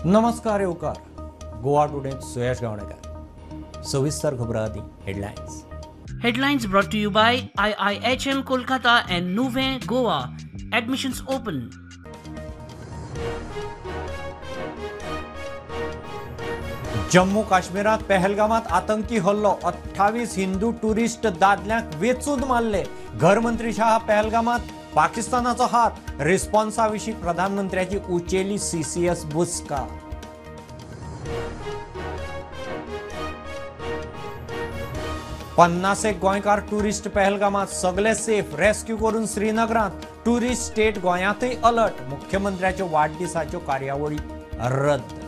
नमस्कार येवकार गोवा टुडेंत सुयश गावणेकर. सविस्तर खबरां आदी headlines. Headlines brought to you by IIHM Kolkata and Nuvem Goa. Admissions open. Jammu काश्मीरात पहलगामात आतंकी हल्लो, 28 हिंदू टुरिस्ट दादल्यांक वेचून मारले. घरमंत्री शाह पहलगामात पाकिस्तानाचो हात, रिस्पॉन्सा विशीं प्रधानमंत्र्याची उचेली सीसीएस बसका. पन्नास एक गोंयकार टुरिस्ट पहलगामात सगळे सेफ, रेस्क्यू करून श्रीनगरांत. टुरिस्ट स्टेट गोंयांतय अलर्ट, मुख्यमंत्र्याच्यो वाडदिसाच्यो कार्यावळी रद्द.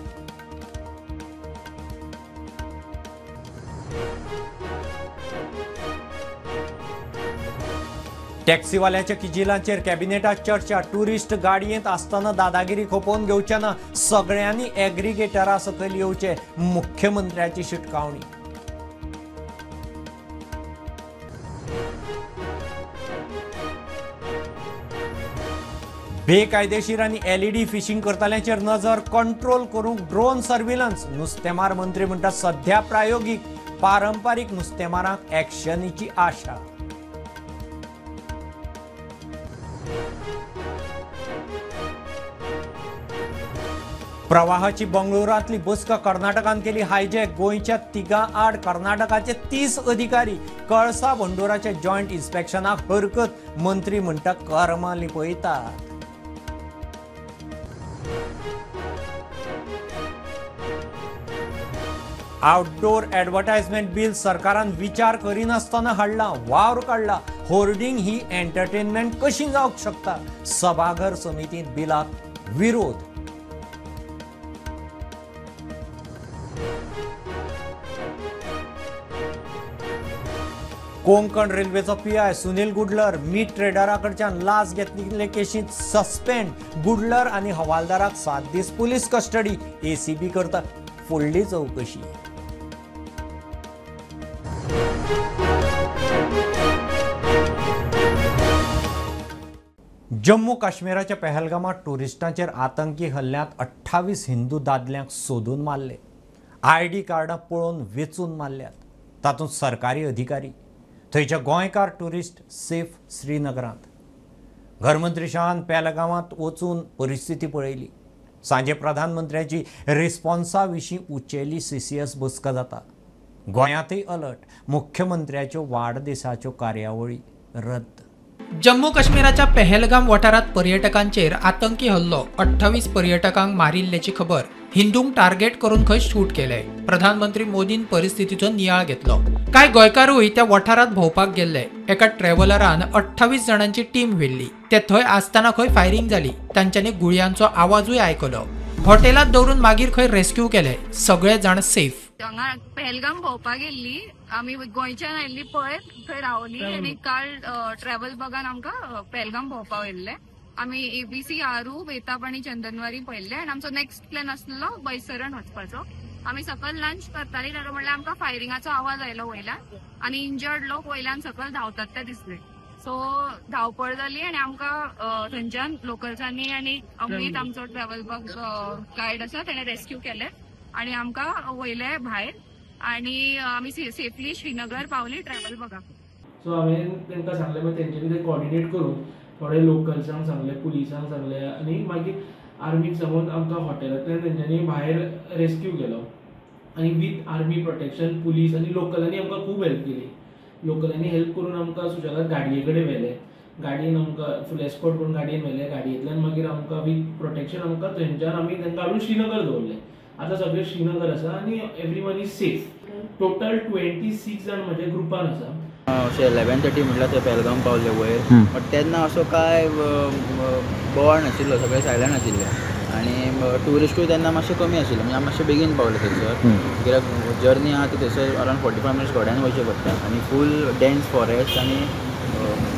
टॅक्सीवाल्याच्या किजिलांचेर कॅबिनेटात चर्चा, टुरिस्ट गाडयेंत आसतना दादागिरी खोपोवन घेवचे ना, सगळ्यांनी एग्रीगेटरा सकयल येवचे, मुख्यमंत्र्याची शिटकावणी. बेकायदेशीर आनी एलईडी फिशिंग करतल्यांचेर नजर, कंट्रोल करूंक ड्रोन सर्विलन्स. नुस्तेमार मंत्री म्हणटा सध्या प्रायोगीक, पारंपारीक नुस्तेमारांक एक्शनीची आशा. प्रवाहाची बंगळुरांतली बसका कर्नाटकान केली हायजॅक, गोंयच्या 3 आड कर्नाटकाचे 30 अधिकारी. कळसा भंडोराच्या जॉयंट इन्स्पेक्शनाक हरकत, मंत्री म्हणटा कर्मां लिपयतात. आउटडोर ॲडव्हर्टायजमेंट बिल सरकारान विचार करिनासतना हाडला, वावर काडला. होर्डिंग ही एंटरटेनमेंट कशी जावंक शकता, सभाघर समितींत बिलाक विरोध. कोंकण रेल्वेचो पीआय सुनील गुडलर मीट ट्रेडरा कडच्यान लाच घेतिल्ले केशींत सस्पेंड. गुडलर आनी हवालदाराक 7 दीस पुलीस कस्टडी, एसीबी करता फुडली चवकशी. जम्मू काश्मीराच्या पहलगामात टुरिस्टांचेर आतंकी हल्ल्यांत 28 हिंदू दादल्यांक सोदून मारले. आयडी कार्डां पळोवन वेचून मारल्यात, तातूंत सरकारी अधिकारी. थंयचे गोंयकार टुरिस्ट सेफ श्रीनगरांत. घरमंत्री शाहान पहलगामांत वचून परिस्थिती पळयली. सांजे प्रधानमंत्र्याची रिस्पॉन्सा विशीं उचेली सीसीएस बसका जाता. गोंयांतय अलर्ट, मुख्यमंत्र्याच्यो वाडदिसाच्यो कार्यावळी रद्द. जम्मू काश्मीराच्या पहलगाम वाठारांत पर्यटकांचेर आतंकी हल्लो, 28 पर्यटकांक मारिल्ल्याची खबर. हिंदूंक टार्गेट करून खंय शूट केले. प्रधानमंत्री मोदीन परिस्थितीचो नियाळ घेतलो. कांय गोंयकारूय त्या वाठारांत भोंवपाक गेल्ले. एका ट्रॅव्हलरान 28 जाणांची टीम व्हेल्ली. ते थंय आसतना खंय फायरिंग जाली. तांच्यांनी गुळयांचो आवाजूय आयकलो. हॉटेलांत दवरून मागीर खंय रेस्क्यू केले. सगळे जाण सेफ. हांगा पहलगाम भोंवपाक गेल्ली आमी, गोंयच्यान आयिल्ली पळय थंय रावली आनी काल ट्रॅव्हल बगान आमकां पहलगाम भोंवपाक व्हेल्ले. आमी एबीसी आरू बेताब आनी चंदनवारी पळयल्ले आनी आमचो नेक्स्ट प्लॅन आसलो बैसरण वचपाचो. आमी सकयल लंच करताली तेन्ना म्हणल्यार आमकां फायरिंगाचो आवाज आयलो वयल्यान आनी इंजर्ड लोक वयल्यान सकयल धांवतात ते दिसले. सो धांवपळ जाली आनी आमकां थंयच्यान लोकल्सांनी आनी अमीत आमचो ट्रॅव्हल बग गायड आसा तेणें रेस्क्यू केले आनी आमकां वयले भायर आनी आमी सेफली श्रीनगर पावली ट्रॅव्हल बगा. सो हांवें तांकां सांगलें, मागीर तेंच्यांनी ते कॉर्डिनेट करून थोडे लोकल्सांक सांगलें, पुलिसांक सांगलें आनी मागीर आर्मीक सांगून आमकां हॉटेलांतल्यान तेंच्यांनी भायर रेस्क्यू केलो. आनी वीथ आर्मी प्रोटेक्शन, पुलीस आनी लोकलांनी आमकां खूब हेल्प केली. लोकलांनी हेल्प करून आमकां सुशेगाद गाडये कडेन व्हेले. गाडयेन आमकां फूल एस्कॉर्ट करून गाडयेन व्हेले. गाडयेंतल्यान मागीर आमकां वीथ प्रोटेक्शन आमकां थंयच्यान आमी तांकां हाडून श्रीनगर दवरले. आतां सगळे श्रीनगर आसा आनी एवरीवन is safe. Total 26 जाण म्हज्या ग्रुपान आसा. अशें 11:30 म्हटल्यार थंय पहलगाम पावले वयर. बट तेन्ना असो कांय बोवाळ नाशिल्लो, सगळें सायलंट आशिल्लें आनी ट्युरिस्टूय तेन्ना मातशे कमी आशिल्ले. म्हणजे आमी मातशे बेगीन पावले थंयसर, कित्याक जर्नी आहा ती थंयसर अरावंड 45 मिनट्स घोड्यान वयचें पडटा आनी फूल डेन्स फॉरेस्ट आनी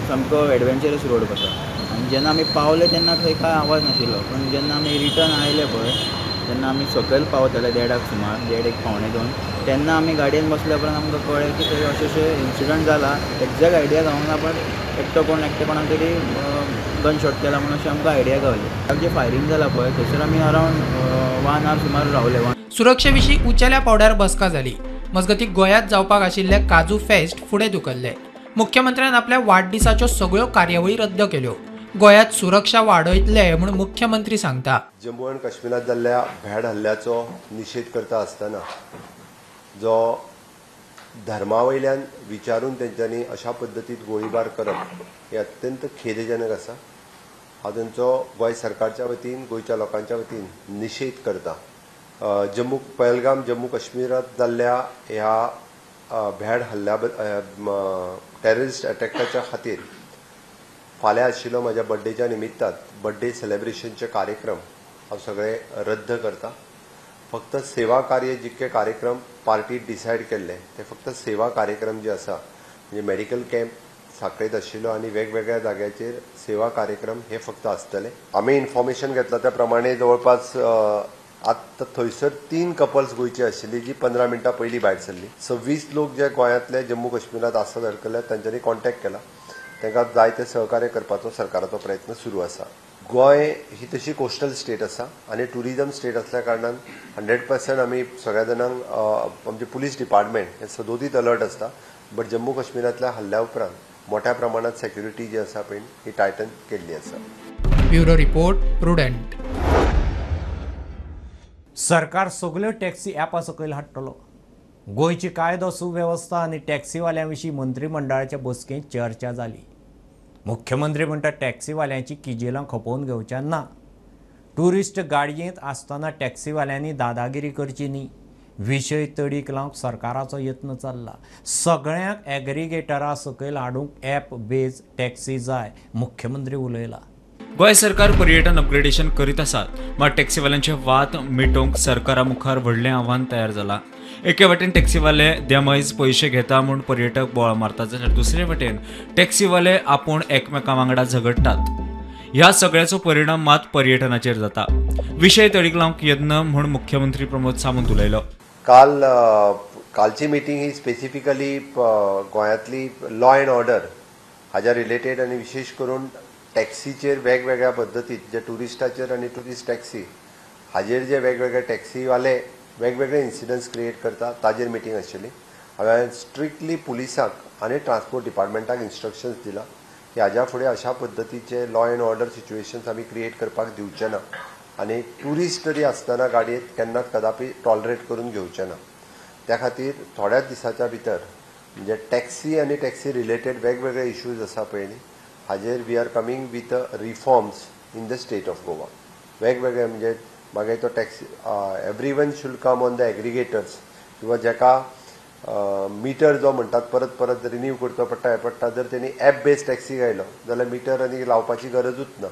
सामको एडवेंचरस रोड कसो. आनी जेन्ना आमी पावले तेन्ना थंय कांय आवाज नाशिल्लो, पूण जेन्ना आमी रिटर्न आयले पळय तेन्ना आमी सकयल पावताले 1:30 सुमार, 1:30 1:45, तेन्ना आमी गाडयेन बसल्या उपरांत आमकां कळ्ळें की थंय अशें अशें इन्सिडंट जाला. एग्जॅक्ट आयडिया जावंक ना, पण एकटो कोण एकटे कोणाक तरी गन शॉट केला म्हणून अशें आमकां आयडिया गावली. जें फायरींग जालां पळय थंयसर आमी अरावंड 1 our सुमार रावले. सुरक्षे विशीं उंचेल्या पावड्यार बसका जाली. मजगतीं गोंयांत जावपाक आशिल्ले काजू फेस्ट फुडें धुकल्ले. मुख्यमंत्र्यान आपल्या वाडदिसाच्यो सगळ्यो कार्यावळी रद्द केल्यो. गोंयांत सुरक्षा वाडयतले म्हूण मुख्यमंत्री सांगता. जम्मू आनी काश्मीरांत जाल्ल्या भ्याड हल्ल्याचो निशेध करता आसतना जो धर्मा वयल्यान विचारून तेंच्यांनी अशा पद्दतीन गोळीबार करप हें अत्यंत खेदजनक आसा. हांव तेंचो गोंय सरकारच्या वतीन, गोंयच्या लोकांच्या वतीन निशेध करता. जम्मू पहलगाम जम्मू काश्मीरांत जाल्ल्या ह्या भ्याड हल्ल्या टेररिस्ट अटॅकाच्या खातीर फाल्यां आशिल्लो म्हज्या बड्डेच्या निमित्तान बड्डे सेलेब्रेशनचे कार्यक्रम हांव सगळे रद्द करता. फक्त सेवा कार्य जितके कार्यक्रम पार्टी डिसायड केल्ले ते फक्त सेवा कार्यक्रम जे आसा म्हणजे मेडिकल कॅम्प साखळेंत आशिल्लो आनी वेगवेगळ्या जाग्याचेर सेवा कार्यक्रम हे फक्त आसतले. आमी इन्फॉर्मेशन घेतला त्या प्रमाणे जवळपास आतां थंयसर 3 कपल्स गोंयची आशिल्ली जी 15 मिनटां पयलीं भायर सरली. 26 लोक जे गोंयांतले जम्मू काश्मीरांत आसात अडकल्यात तांच्यांनी कॉन्टॅक्ट केला. तांकां जाय ते सहकार्य करपाचो सरकाराचो प्रयत्न सुरू आसा. गोंय ही तशी कोस्टल स्टेट आसा आनी ट्युरिजम स्टेट असल्या कारणान 100% आमी सगळ्या जाणांक आमचे पुलीस डिपार्टमेंट हे सदोदीत अलर्ट आसता. बट जम्मू काश्मीरांतल्या हल्ल्या उपरांत मोठ्या प्रमाणात सेक्युरिटी जी आसा पळय ही टायटन केल्ली आसा. Bureau report, Prudent. सरकार सगल्यो टॅक्सी ॲपां सकयल हाडटलो. गोंयची कायदो सुवेवस्था आनी टॅक्सीवाल्यां विशीं मंत्रीमंडळाच्या बसकेंत चर्चा जाली. मुख्यमंत्री म्हणटा टॅक्सीवाल्यांची किजिलां खपोवन घेवच्या ना. ट्युरिस्ट गाडयेंत आसतना टॅक्सीवाल्यांनी दादागिरी करची न्ही. विशय तडीक लावंक सरकाराचो यत्न चल्ला. सगळ्यांक एग्रीगेटरा सकयल हाडूंक ॲप बेज टॅक्सी जाय, मुख्यमंत्री उलयला. गोंय सरकार पर्यटन अपग्रेडेशन करीत आसात, मात टॅक्सीवाल्यांचे वाद मिटोवंक सरकारा मुखार व्हडलें आव्हान तयार जाला. एके वटेन टॅक्सीवाले देमैज पयशे घेता म्हूण पर्यटक बोवाळ मारतात, जाल्यार दुसरे वटेन टॅक्सीवाले आपूण एकमेकां वांगडा झगडटात. ह्या सगळ्याचो परिणाम मात पर्यटनाचेर जाता. विशय तडीक लावंक यत्न म्हूण मुख्यमंत्री प्रमोद सावंत उलयलो. कालची मिटींग ही स्पेसिफिकली गोंयांतली लॉ एंड ऑर्डर हाज्या रिलेटेड आनी विशेश करून टॅक्सीचेर वेगवेगळ्या पद्दतीत जे ट्युरिस्टाचेर आनी ट्युरिस्ट टॅक्सी हाजेर जे वेगवेगळे टॅक्सीवाले वेगवेगळे इन्सिडंट्स क्रिएट करता ताजेर मिटींग आशिल्ली. हांवें स्ट्रिक्टली पुलिसांक आनी ट्रान्सपोर्ट डिपार्टमेंटाक इन्स्ट्रक्शन्स दिला की हाज्या फुडें अशा पद्दतीचे लॉ एंड ऑर्डर सिच्युएशन्स आमी क्रिएट करपाक दिवचे ना आनी ट्युरिस्ट तरी आसतना गाडयेंत केन्नाच कदापी टॉलरेट करून घेवचे ना. त्या खातीर थोड्याच दिसाच्या भितर म्हणजे टॅक्सी आनी टॅक्सी रिलेटेड वेगवेगळे इश्यूज आसा पळय न्ही हाजेर we are coming with reforms in the state of Goa. वेगवेगळे म्हणजे मागीर तो taxi every one should come on the aggregators किंवा जाका मिटर जो म्हणटात परत परत रिन्यू करचो पडटा हें पडटा, जर तेणी एप बेज टॅक्सी घायलो जाल्यार मिटर आनी लावपाची गरजूच ना,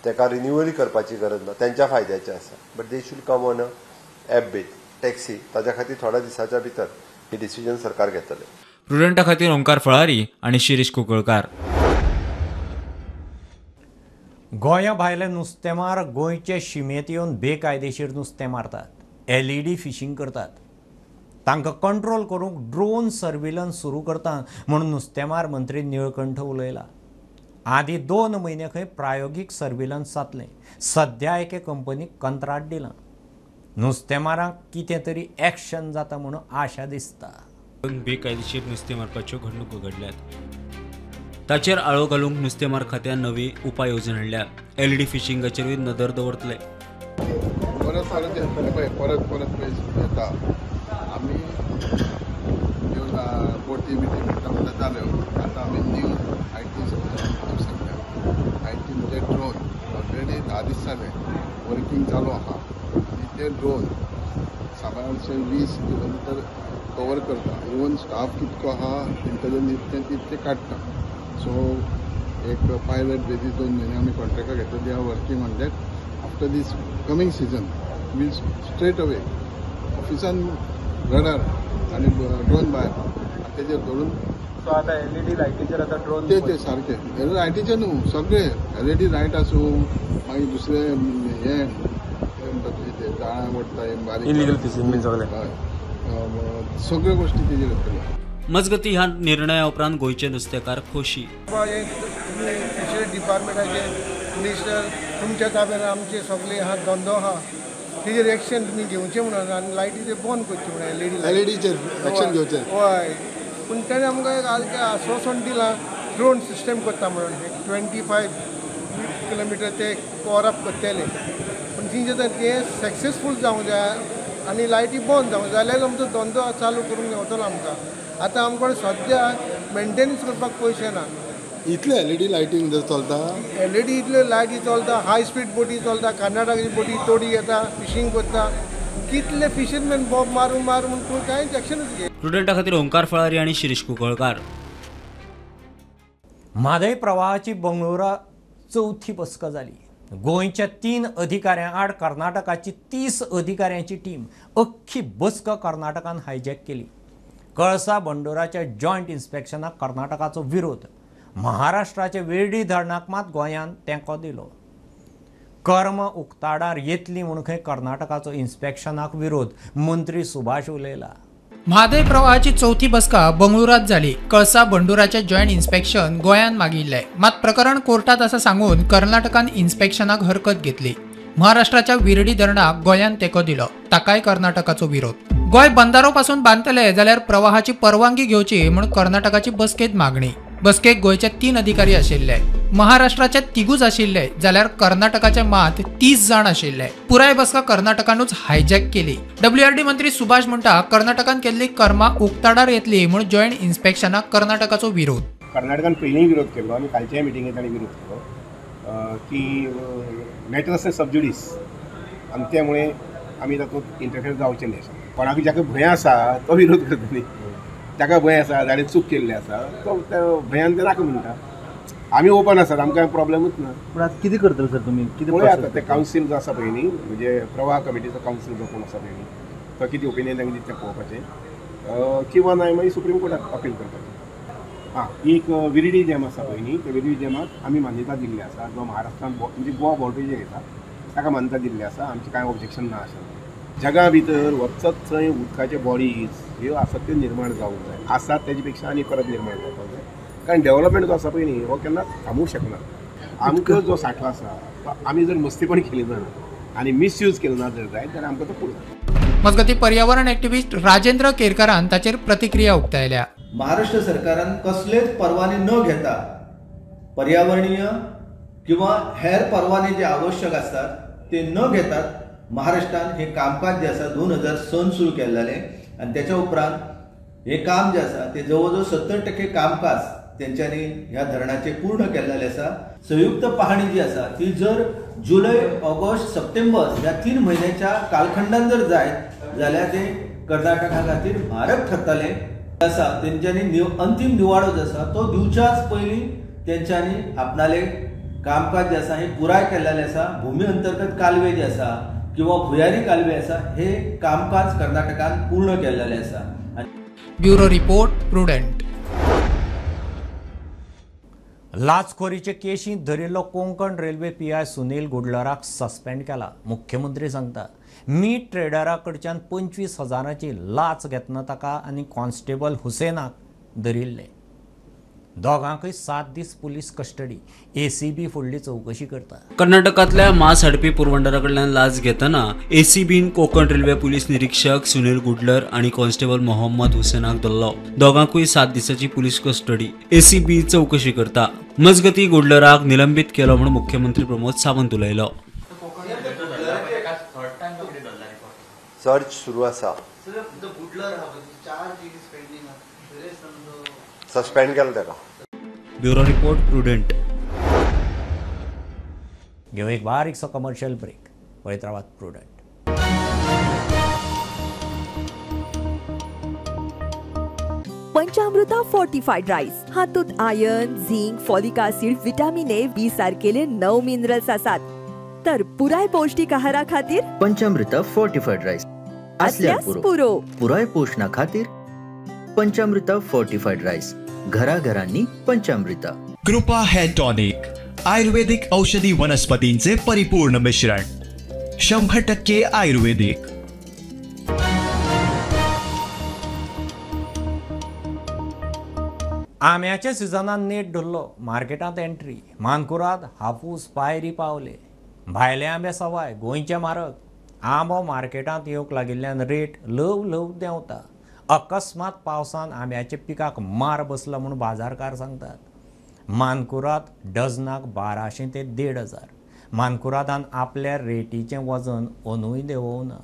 ताका रिन्यूअल करपाची गरज ना, तेंच्या फायद्याचें आसा. But they should come on a app base taxi. ताज्या खातीर थोड्या दिसाच्या भितर ही डिसिजन सरकार घेतले. प्रुडंटा खातीर ओंकार फळारी आनी शिरीष कुंकळकार. गोंया भायले नुस्तेमार गोंयचे शिमेंत येवन बेकायदेशीर नुस्तें मारतात, LED fishing करतात. तांकां कंट्रोल करूंक ड्रोन सर्विलन्स सुरू करता म्हूण नुस्तेमार मंत्री निळकंठ उलयला. आदी 2 म्हयने खंय प्रायोगीक सर्विलन्स जातलें. सद्या एके कंपनीक कंत्राट दिलां. नुस्तेमारांक कितें तरी एक्शन जाता म्हणून आशा दिसता. बेकायदेशीर नुस्तें मारपाच्यो घडणुको घडल्यात ताचेर आळो घालूंक नुस्तेमार खात्यान नवी उपाय येवजण हाडल्या. LED फिशिंगाचेरूय नदर दवरतले. परत परत परत परत येता आमी बोटी बिटी म्हणटा म्हणटा जाल्यो. आतां आमी न्यू I T सगळ्या I T म्हणजे ड्रोन ऑलरेडी 10 दीस जाले वर्कींग चालू आहा आनी ते ड्रोन साबारशे 20 किलोमिटर कवर करता. इवन स्टाफ कितको आहा इंटेलिजन्स तें तितकें काडटा. सो एक पायलट बेजीस 2 म्हयने आमी कॉन्ट्रॅक्टाक घेतले. They are working on that. After this coming season we'll straight away ऑफिसान रडार आनी ड्रोन भायर तेजेर धरून. सो आतां LED लायटीचेर आतां ड्रोन ते सारके लायटीचे न्हू सगळे LED light आसूं मागीर दुसरे हें म्हणटा ते जाळां ओडटा बारीक इलिगल फिशींग बीन सगळे हय सगळ्यो गोश्टी तेजेर येतल्यो. मजगती ह्या निर्णया उपरांत गोंयचे नुस्तेकार खोशी. फिशरी डिपार्टमेंट गव्हर्मेंटाचे मिनिस्टर तुमच्या ताब्यान आमचे सगळे आहा धंदो आहा तेजेर एक्शन तुमी घेवचें म्हणून आनी लायटी ते बंद करची म्हणून एलईडी एलईडीचेर एक्शन घेवचें. हय, पूण तेणें आमकां एक आश्वासन दिलां ड्रोन सिस्टम करता म्हणून 25 किलोमिटर ते कवर अप करतले, पूण तेंचे तर तें सक्सेसफूल जावंक जाय आनी लायटी बंद जावंक जाय जाल्यार आमचो धंदो चालू करूंक मेवतलो आमकां. आतां आमकां सद्या मेंटेनन्स करपाक पयशे ना. इतले एलईडी लायटींग जर चलता, एलईडी इतल्यो लायटी चलता, हाय स्पीड बोटी चलता, कर्नाटकाची बोटी तोडी येता फिशींग करता, कितले फिशरमॅन बॉब मारून मारून पूण कांयच एक्शनूच घे. प्रुडंटा खातीर ओंकार फळारी आनी शिरीष कुंकळकार. म्हादय प्रवाहाची बंगळुरा चवथी बसका जाली. गोंयच्या 3 अधिकाऱ्यां आड कर्नाटकाची 30 अधिकाऱ्यांची टीम अख्खी बसका कर्नाटकान हायजॅक केली. कळसा बंडोराच्या जॉयंट इन्स्पेक्शनाक कर्नाटकाचो विरोध. महाराष्ट्राच्या वेर्डी धरणाक मात गोंयान तेंको दिलो. कर्म उक्ताडार येतली म्हूण खंय कर्नाटकाचो इन्स्पेक्शनाक विरोध, मंत्री सुभाष उलयला. म्हादय प्रवाहाची चवथी बसका बंगळुरात जाली. कळसा बंडुराचे जॉयंट इन्स्पेक्शन गोंयान मागिल्लें, मात प्रकरण कोर्टात आसा सांगून कर्नाटकान इन्स्पेक्शनाक हरकत घेतली. महाराष्ट्राच्या विर्डी धरणाक गोंयान तेंको दिलो, ताकाय कर्नाटकाचो विरोध. गोंय बंदारो पासून बांदतले जाल्यार प्रवाहाची परवानगी घेवची म्हूण कर्नाटकाची बसकेत मागणी. बसकेक गोंयचे 3 अधिकारी आशिल्ले, महाराष्ट्राचे 3 आशिल्ले जाल्यार कर्नाटकाचे मात 30 जाण आशिल्ले. पुराय बसका कर्नाटकानूच हायजॅक केली. डब्ल्यूआरडी मंत्री सुभाष म्हणटा कर्नाटकान केल्ली कर्मा उक्ताडार येतली म्हूण जॉयंट इन्स्पेक्शनाक कर्नाटकाचो विरोध. कर्नाटकान पयलींय विरोध केलो आनी कालच्याय मिटिंगेत ताणें विरोध केलो की मॅटर आसा सबज्युडीस आनी त्यामुळे आमी तातूंत इंटरफेर जावचें न्ही. कोणाक जाका भंय आसा तो विरोध करता न्ही, ताका भंय आसा ताणें चूक केल्ली आसा तो त्या भंयान ते नाका म्हणटा. आमी ओपन आसात, आमकां प्रॉब्लेमूच ना. पूण आतां कितें करतले सर तुमी? कितें पळय आतां ते कावन्सील जो आसा पळय न्ही, म्हणजे प्रवाह कमिटीचो कावन्सील जो कोण आसा पळय न्ही तो कितें ओपिनियन तांकां दिता पळोवपाचें, किंवा ना मागीर सुप्रीम कोर्टाक अपील करपाचें. आं, एक विर्डी डॅम आसा पळय न्ही, त्या विर्डी डॅमाक आमी मान्यता दिल्ली आसा, जो महाराष्ट्रान म्हणजे गोवा बाउंड्रीचेर येता ताका मान्यता दिल्ली आसा, आमचें कांय ऑब्जेक्शन ना अशें. जगा भितर वचत थंय उदकाचे बॉडीज ह्यो आसात त्यो निर्माण जावंक जाय, आसात तेजे पेक्षा आनी परत निर्माण जावपाक जाय, कारण डेव्हलपमेंट जो आसा पळय न्ही हो केन्नाच थांबूंक शकना. आमकां जो सांठो आसा तो आमी जर मस्तीपण केली ना आनी मिसयूज केलो ना जर जायत जाल्यार आमकां तो पुरो. मजगतीं पर्यावरण एक्टिविस्ट राजेंद्र केरकारान ताचेर प्रतिक्रिया उक्तायल्या. महाराष्ट्र सरकारान कसलेच परवाने न घेता पर्यावरणीय किंवा हेर परवाने जे आवश्यक आसतात ते न घेतात महाराष्ट्रान हे कामकाज जे आसा 2000 सुरू केल्लें आनी त्याच्या उपरांत हे काम जे आसा ते जवळ जवळ 70% कामकाज तेंच्यांनी ह्या धरणाचे पूर्ण केल्लें आसा. संयुक्त पाहणी जी आसा ती जर जुलय, ऑगस्ट, सप्टेंबर ह्या 3 म्हयन्याच्या कालखंडान जर जायत जाल्यार ते कर्नाटका खातीर म्हारग ठरतलें आसा. तेंच्यांनी अंतीम निवाडो जो आसा तो दिवच्याच पयलीं तेंच्यांनी आपणाले कामकाज जे आसा हे पुराय केल्लें आसा. भूमी अंतर्गत कालवे जे आसा किंवा भुयारी कालवे आसा हे कामकाज कर्नाटकान पूर्ण केल्लें आसा. Bureau report, Prudent. लाचखोरीचे केशींत धरिल्लो कोंकण रेल्वे पीआय सुनील गुडलराक सस्पेंड केला. मुख्यमंत्री सांगता मीट ट्रेडरा कडच्यान 25,000 लाच घेतना ताका आनी कॉन्स्टेबल हुसेनाक धरिल्ले. दोगांकय 7 दीस पुलीस कस्टडी. एसीबी फुडली चवकशी करता. कर्नाटकांतल्या मांस हाडपी पुरवणदारा कडल्यान लाच घेतना एसीबीन कोंकण रेल्वे पुलीस निरीक्षक सुनील गुडलर आनी कॉन्स्टेबल मोहम्मद हुसेनाक धरलो. दोगांकूय 7 दिसाची पुलीस कस्टडी. एसीबी चवकशी करता. मजगती गुडलराक निलंबित केलो म्हूण मुख्यमंत्री प्रमोद सावंत उलयलो. सर्च सुरू आसा. सस्पेंड केलो ताका. Bureau report, Prudent. घेऊ एक बारीकसो कमर्शियल ब्रेक. पळयत रावात प्रुडंट. पंचामृता फोर्टिफाईड राईस हातूंत iron, zinc, folic acid, vitamin A, B सारकेले 9 मिनरल्स आसात. तर पुराय पौष्टिक आहारा खातीर पंचामृता फोर्टिफाईड राईस असल्यार पुरो. पुराय पोषणा खातीर पंचामृता फोर्टिफाईड राईस, घराघरांनी पंचामृता. कृपा हेअर टॉनिक, आयुर्वेदिक औषधी वनस्पतींचे परिपूर्ण मिश्रण, 100% आयुर्वेदिक. आंब्याच्या सिजनान नेट धरलो, मार्केटांत एंट्री. मानकुराद, हापूस, पायरी पावले. भायले आंबे सवाय, गोंयचे म्हारग. आंबो मार्केटांत येवंक लागिल्ल्यान रेट ल्हव ल्हव देंवता. अकस्मात पावसान आंब्याच्या पिकाक मार बसला म्हूण बाजारकार सांगतात. मानकुराद डझनाक 1200 ते 1500. मानकुरादान आपल्या रेटीचें वजन अंदूय देंवोवना.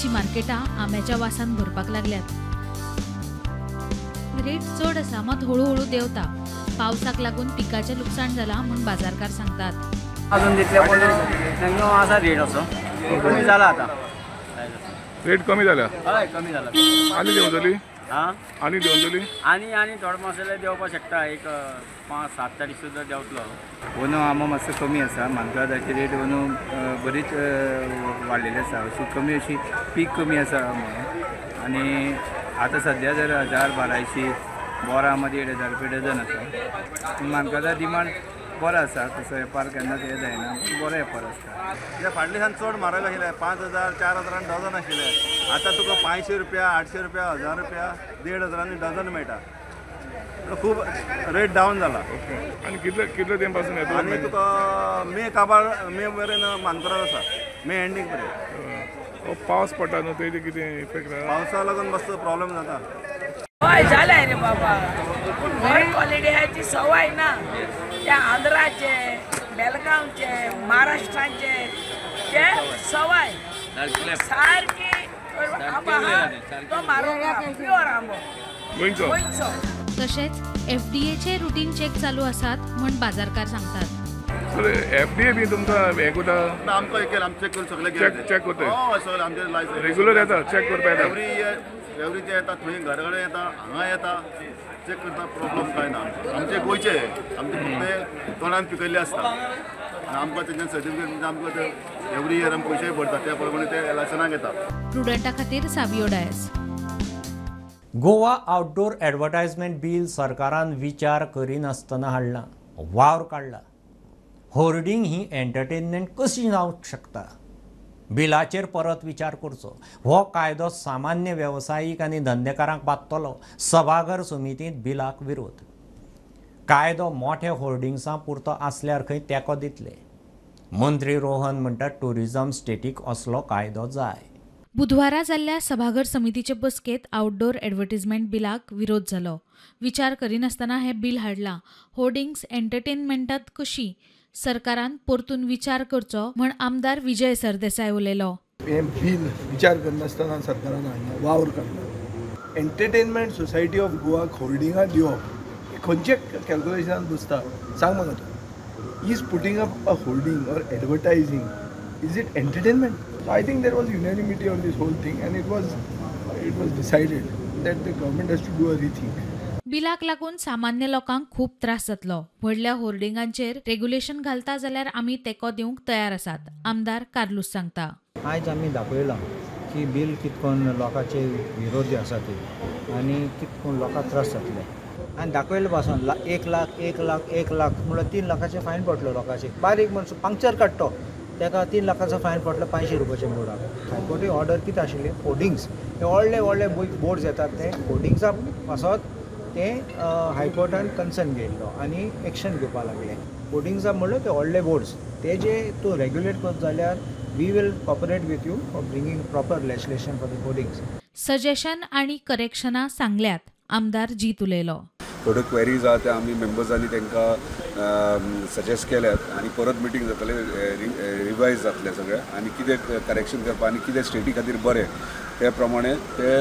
मार्केटां आंब्याच्या वासान भरपाक लागल्यात. रेट चड आसा मात हळूहळू देंवता. पावसाक लागून पिकाचें लुकसाण जालां म्हूण बाजारकार सांगतात. अजून तितले पूण मॅक्झिमम आसा रेट असो कमी जाला आतां. रेट कमी जाल्या? हय कमी जाला. आनी देंवतली? आं आनी देंवतली? आनी आनी थोडो मसाले देंवपाक शकता. एक 5-7 तारीख सुद्दां देंवतलो. अंदू आंबो मातसो कमी आसा. मानकुरादाची रेट अंदू बरीच वाडलेली आसा. अशी कमी अशी पीक कमी आसा म्हणून. आनी आतां सद्या जर 1000 1200 बोरां आंबो 1500 रुपया डझन आसा. पूण मानकुरादा डिमांड बरो आसा. तसो वेपार केन्नाच हें जायना, बरो वेपार आसता. कित्याक फाटल्या दिसान चड म्हारग आशिल्लें, 5000 4000 डझन आशिल्लें. आतां तुका 500 रुपया, 800 रुपया, 1000 रुपया, 1500 डझन मेळटा. खूब रेट डावन जाला. आनी कितले कितले तेंप पासून येता? आनी तुका मे काबार मे मेरेन मानकुराद आसा, मे एंडींग मेरेन. पावस पडटा न्हू तेजे कितें इफेक्ट? पावसा लागून मातसो प्रॉब्लम जाता. हय जालाय रे बाबा, पूण बरी क्वॉलिटी आहा ती सवाय ना. ते आंध्राचे, बेलगांवचे, महाराष्ट्राचे ते सवाय सारकी आंबो आहा तो म्हारग, प्युअर आंबो गोंयचो. तशेंच एफडीएचे रुटीन चेक चालू आसात म्हूण बाजारकार सांगतात. एफडीए बी तुमकां हें करता? आमकां एक आमचें चेक करून सगळें चेक करता. हय सगळें आमचें लायसन्स रेगुलर येता, चेक करपा येता. एवरी इयर एवरी ते येता, थंय घरा कडेन येता, हांगा येता, चेक करता. प्रॉब्लम कांय ना. आमचे गोंयचे आमचे फक्त तोंडान पिकयल्ले आसता आनी आमकां तेंच्यान सर्टिफिकेट म्हणजे आमकां ते एवरी इयर आमी पयशेय भरता, त्या प्रमाणे ते लायसनाक येता. प्रुडंटा खातीर Savio Dias. Goa outdoor advertisement bill सरकारान विचार करिनासतना हाडला, वावर काडला. होर्डिंग ही एंटरटेनमेंट कशी जावंक शकता? बिलाचेर परत विचार करचो. हो कायदो सामान्य वेवसायीक आनी धंदेकारांक बादतलो. सभाघर समितींत बिलाक विरोध. कायदो मोठ्या होर्डिंग्सां पुरतो आसल्यार खंय तेंको दितले. मंत्री रोहन म्हणटा ट्युरिजम स्टेटीक असलो कायदो जाय. बुधवारा जाल्ल्या सभाघर समितीचे बसकेत आउटडोर एडवर्टिजमेंट बिलाक विरोध जालो. विचार करिनासतना हें बील हाडलां. होर्डिंग्स एंटरटेनमेंटात कशी? सरकारान परतून विचार करचो म्हण आमदार विजय सरदेसाय उलयलो. हें बील विचार करनासतना सरकारान हाडला, वावर काडला. एंटरटेनमेंट सोसायटी ऑफ गोवाक होर्डिंगां दिवप खंयचे कॅल्क्युलेशनान बसता सांग म्हाका तूं. Is putting up a hoarding or advertising, is it entertainment? I think there was unanimity on this whole thing and it was decided that the government has to do a rethink. बिलाक लागून सामान्य लोकांक खूब त्रास जातलो. व्हडल्या होर्डिंगांचेर regulation घालता जाल्यार आमी तेंको दिवंक तयार आसात, आमदार कार्लूस सांगता. आयज आमी दाखयलां की बील कितकोन लोकांचे विरोधी आसा ती आनी कितकोन लोकांक त्रास जातले. आनी दाखयले पासून 1 लाख 1 लाख 1 लाख म्हणल्यार 3 लाखाचें फायन पडलो लोकांचे. बारीक मनसो पंक्चर काडटो ताका 3 लाखाचो फायन पडलो 500 रुपयाच्या बोर्डाक. हायकोर्टी ऑर्डर कितें आशिल्ली, होर्डिंग्स हे व्हडले व्हडले बोर्ड्स येतात ते होर्डिंग्सा पासत ते हायकोर्टान कन्सर्न घेयल्लो आनी एक्शन घेवपाक लागले. होर्डिंग्सा म्हणल्यार ते व्हडले बोर्ड्स ते जे तूं रेग्युलेट करत जाल्यार we will cooperate with you for bringing proper legislation for the hoardings. Suggestion आनी करेक्शनां सांगल्यात, आमदार जीत उलयलो. थोड्यो क्वेरीज आहा त्या आमी मेंबर्सांनी तांकां सजेस्ट केल्यात आनी परत मिटींग जातले, रिवायज जातले सगळें आनी कितें करेक्शन करपा आनी कितें स्टेटी खातीर बरें ते प्रमाणे ते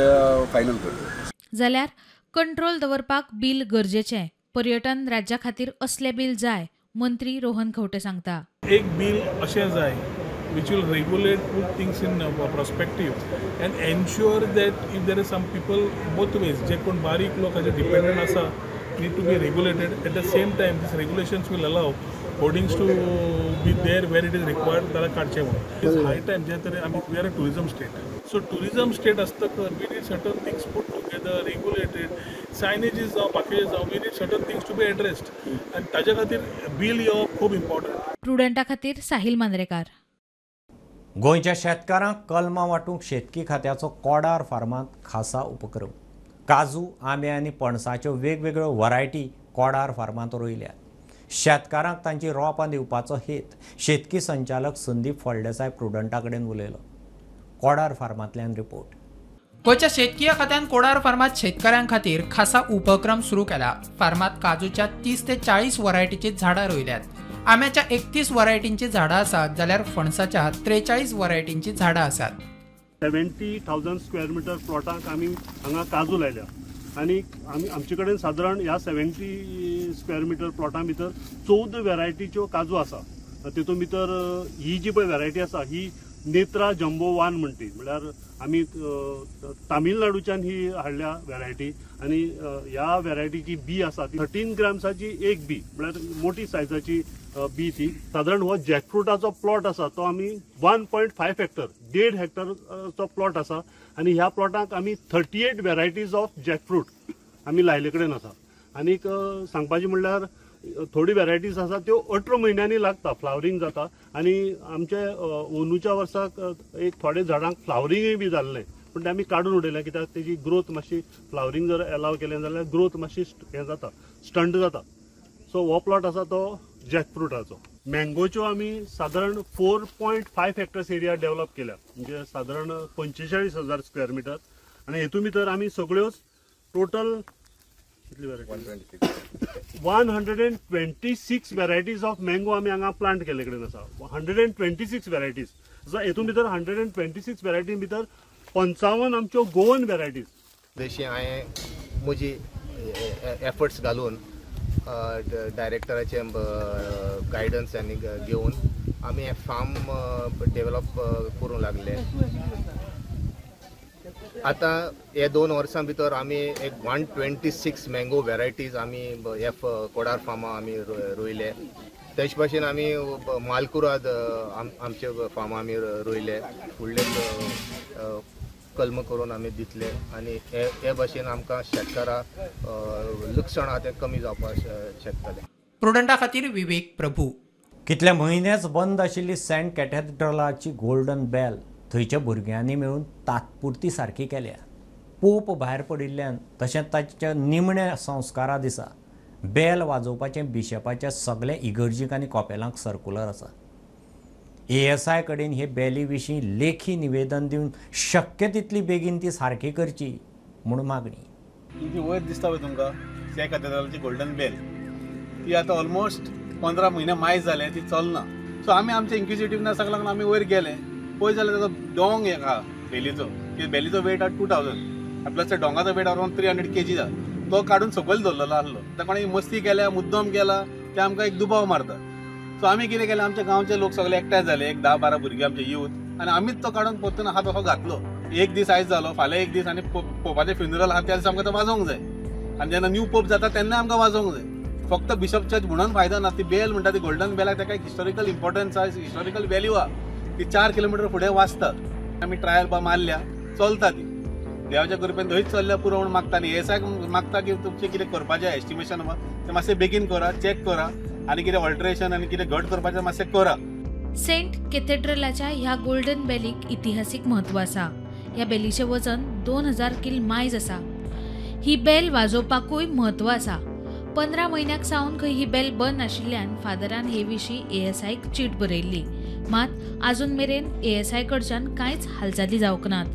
फायनल करतले. जाल्यार कंट्रोल दवरपाक बील गरजेचें. पर्यटन राज्या खातीर असलें बील जाय, मंत्री रोहन खंवटे सांगता. एक बील अशें जाय which will regulate, put things in perspective and ensure that if there is some people both ways, जे कोण बारीक लोक हाजेर डिपेंडंट आसा need to be regulated. At the same time this regulations will allow hoardings to be there where it is required ताका काडचें म्हणून. It's high time जे तरेन आमी we are a tourism state. So tourism state आसतकर we need certain things put together, regulated, signages जावं बाकीचे जावं, we need certain things to be addressed आनी ताज्या खातीर बील येवप खूब इम्पॉर्टंट. प्रुडंटा खातीर साहिल मांद्रेकार. गोंयच्या शेतकारांक कलमां वांटूंक शेतकी खात्याचो कोडार फार्मांत खासा उपक्रम. काजू, आंबे आनी पणसाच्यो वेगवेगळ्यो व्हरायटी कोडार फार्मांत रोयल्यात. शेतकारांक तांची रोपां दिवपाचो हेत शेतकी संचालक संदीप फळदेसाय प्रुडंटा कडेन उलयलो. कोडार फार्मांतल्यान रिपोर्ट. गोंयच्या शेतकी खात्यान कोडार फार्मांत शेतकऱ्यां खातीर खासा उपक्रम सुरू केला. फार्मांत काजूच्या 30 ते 40 व्हरायटीची झाडां रोयल्यात. आंब्याच्या 31 व्हरायटींची झाडां आसात जाल्यार फणसाच्या 43 व्हरायटींची झाडां आसात. 70,000 स्क्वेअर मिटर प्लॉटाक आमी हांगा काजू लायल्या आनी आमी आमचे कडेन सादारण ह्या 70 स्क्वेअर मिटर प्लॉटां भितर 14 व्हेरायटीच्यो काजू आसा. तितून भितर ही जी पळय व्हेरायटी आसा ही नेत्रा जम्बो 1 म्हणटी, म्हळ्यार आमी तामिळनाडूच्यान ही हाडल्या व्हेरायटी आनी ह्या व्हेरायटीची बी आसा ती 13 ग्राम्साची एक बी, म्हळ्यार मोठी सायजाची बी ती. सादारण हो जॅकफ्रुटाचो प्लॉट आसा तो आमी 1.5 हेक्टर, 1.5 हेक्टरचो प्लॉट आसा आनी ह्या प्लॉटाक आमी 38 व्हेरायटीज ऑफ जॅकफ्रूट आमी लायले कडेन आसा. आनीक सांगपाचें म्हणल्यार थोडी व्हेरायटीज आसा त्यो 18 म्हयन्यांनी लागता, फ्लावरींग जाता आनी आमचे अंदूच्या वर्साक एक थोडे झाडांक फ्लावरींगय बी जाल्लें, पूण तें आमी काडून उडयलें कित्याक तेजी ग्रोथ मातशी फ्लावरींग जर एलाव केलें जाल्यार ग्रोथ मातशी हें जाता, स्टंट जाता. सो हो प्लॉट आसा तो जॅकफ्रुटाचो. मँगोच्यो आमी सादारण 4.5 हेक्टर्स एरिया डेव्हलप केल्या, म्हणजे सादारण 45,000 स्क्वेअर मिटर आनी हेतून भितर आमी सगळ्योच टोटल कितली व्हेरायटी 126 व्हेरायटीज ऑफ मँगो आमी हांगा प्लांट केल्ले कडेन आसा. 126 व्हेरायटीज. सो हेतून भितर 126 व्हेरायटी भितर 55 आमच्यो गोवन व्हेरायटीज. जशी हांवें म्हजी एफर्ट्स घालून डायरेक्टराचे गायडन्स आनी घेवन आमी हें फार्म डेवलप करूंक लागले. आतां हे 2 वर्सां भितर आमी एक 126 मँगो व्हेरायटीज आमी ह्या कोडार फार्मा आमी रोयले. तेच भाशेन आमी मालकुराद आमचे फार्मा आमी रोयले, फुडले कलम करून आमी दितले आनी हे भाशेन आमकां शेतकारां लुकसाण आहा तें कमी जावपाक शकतलें. प्रुडंटा खातीर विवेक प्रभू. कितले म्हयनेच बंद आशिल्ली सेंट कॅथेड्रलाची गोल्डन बेल थंयच्या भुरग्यांनी मेळून तात्पुरती सारकी केल्या. पोप भायर पडिल्ल्यान तशेंच ताच्या निमण्या संस्कारा दिसा बेल वाजोवपाचें बिशपाच्या सगल्या इगर्जीक आनी कॉपेलांक सर्कुलर आसा. ASI कडेन हे बेली विशीं लेखी निवेदन दिवन शक्य तितली बेगीन ती सारकी करची म्हूण मागणी. ती वयर दिसता पळय तुमकां सेंट कॅथेड्रलाची गोल्डन बेल, ती आतां ऑलमोस्ट 15 म्हयने मायज जाले ती चलना. सो आमी आमच्या इन्क्विजिटिवनेसाक लागून आमी वयर गेले, पळय जाल्यार ताचो डोंग एक आहा बेलीचो, की बेलीचो वेट आहा 2000 प्लस त्या डोंगाचो वेट अरावंड 300 kg आहा. तो काडून सकयल दवरलेलो आसलो. त्या कोणें मस्ती केल्या, मुद्दम केला, ते आमकां एक दुबाव मारता. सो आमी कितें केलें, आमच्या गांवचे लोक सगळे एकठांय जाले, एक 10-12 भुरगे आमचे यूथ, आनी आमीच तो काडून परतून आहा तसो घातलो. एक दीस आयज जालो, फाल्यां एक दीस, आनी पोपाचें फ्युनरल आहा त्या दिसा आमकां तो वाजोवंक जाय आनी जेन्ना न्यू पोप जाता तेन्ना आमकां वाजोवंक जाय. फक्त बिशप चर्च म्हणून फायदो ना, ती बेल म्हणटा ती गोल्डन बेलाक ताका एक हिस्टॉरिकल इम्पॉर्टन्स आहा, हिस्टॉरिकल व्हॅल्यू आहा. ती 4 किलोमिटर फुडें वाजता. आमी ट्रायल मारल्या, चलता ती देवाच्या कृपेन थंयच चल्ल्या पुरो म्हूण मागता. आनी एएसआयक मागता की तुमचें कितें करपाचें एस्टिमेशन तें मातशें बेगीन करा, चॅक करा आनी कितें ऑल्टरेशन आनी कितें घट करपाचें मातशें करा. सेंट कॅथेड्रलाच्या ह्या गोल्डन बेलीक इतिहासीक म्हत्व आसा. ह्या बेलीचें वजन 2000 किल मायज आसा. ही बेल वाजोवपाकूय म्हत्व आसा. 15 म्हयन्याक सावन खंय ही बेल बंद आशिल्ल्यान फादरान हे विशीं एएसआयक चीट बरयल्ली, मात आजून मेरेन एएसआय कडच्यान कांयच हालचाली जावंक नात.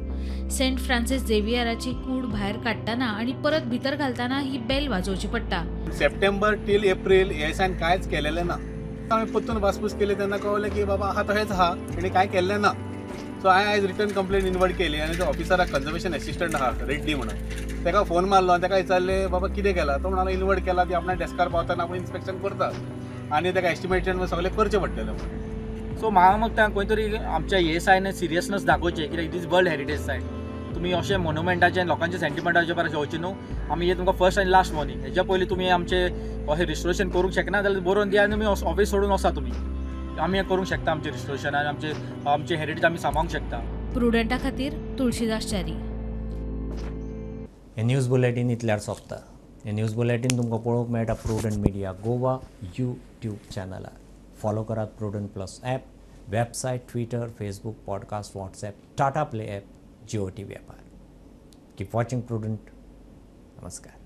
सेंट फ्रांसीस झेवियराची कूड भायर काडटना आनी परत भितर घालतना ही बेल वाजोवची पडटा. सप्टेंबर टील एप्रील एएसआयन कांयच केलेलें ना. हांवें परतून वासपूस केली तेन्ना कळ्ळें की बाबा आहा तशेंच आहा, तेणी कांय केल्लें ना. सो हांवें आयज रिटर्न कंप्लेन इनवर्ट केली आनी तो ऑफिसराक कन्जर्वेशन एसिस्टंट आहा रेड्डी म्हणून, ताका फोन मारलो आनी ताका विचारलें बाबा कितें केलां, तो म्हणालो इनवर्ट केला ती आपणा डेस्कार पावतना आपूण इन्स्पेक्शन करता आनी ताका एस्टिमेशन सगळें करचें पडटलें. सो म्हाका मगता खंय तरी आमच्या एएसआयन सिरियसनेस दाखोवचें कित्याक it is world heritage site. तुमी अशें मोन्युमेंटाचें लोकांचे सेंटिमेंटाचे पर अशें वचचें न्हू. आमी हे तुमकां फर्स्ट आनी लास्ट वॉर्निंग. हेज्या पयलीं तुमी आमचे अशें रिस्टोरेशन करूंक शकना जाल्यार बरोवन दिया आनी तुमी ऑफिस सोडून वचा. तुमी आमी हें करूंक शकता, आमचें रिस्टोरेशन आनी आमचे आमचे हेरिटेज आमी सांबाळूंक शकता. प्रुडंटा खातीर तुळशीदास च्यारी. हें न्यूज बुलेटीन इतल्यार सोंपता. हें न्यूज बुलेटीन तुमकां पळोवंक मेळटा प्रुडंट मिडिया गोवा यूट्यूब चॅनलार. फॉलो करात Prudent plus app, website, Twitter, Facebook, podcast, WhatsApp, Tata Play app, Jio TV ॲपार. Keep watching prudent. नमस्कार.